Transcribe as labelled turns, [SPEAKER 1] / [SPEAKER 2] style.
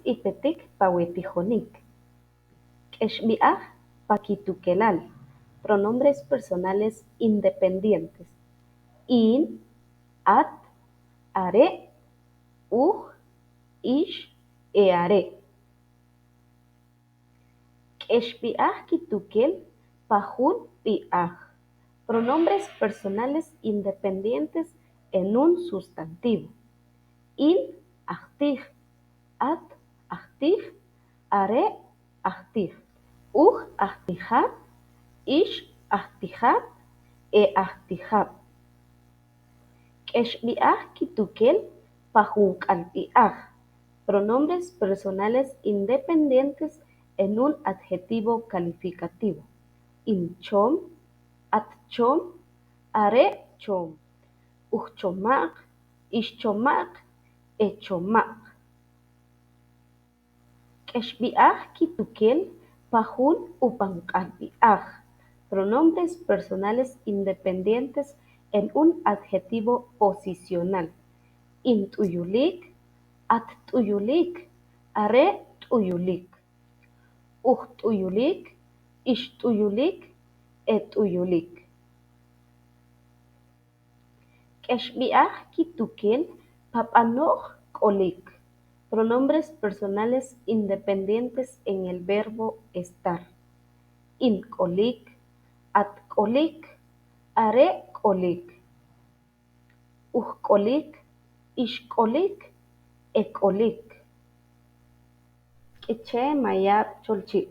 [SPEAKER 1] Utz ipetik pa we tijonik. K'exb'i'aj pa kitukelal. Pronombres personales independientes. In, at, are', uj, ix, e are'. K'exb'i'aj kitukel pa jun b'i'aj. Pronombres personales independientes en un sustantivo. In ajtij, at ajtij, are' ajtij, uj ajtijab', ix ajtijab', e ajtijab'. K'exb'i'aj kitukel pa jun q'alb'i'aj. Pronombres personales independientes en un adjetivo calificativo. In chom, at chom, are' chom, uj choma'q, ix choma'q, e choma'q. K'exb'i'aj kitukel pa jun upanq'alb'i'aj. Pronombres personales independientes en un adjetivo posicional. In t'uyulik, at t'uyulik, are' t'uyulik, uj t'uyulik, ix t'uyulik, e t'uyulik. K'exb'i'aj kitukel pa b'anoj k'olik. Pronombres personales independientes en el verbo estar. In k'olik, at k'olik, are' k'olik, uj k'olik, ix k'olik, e k'olik. K'iche' Mayab' Cholchi'.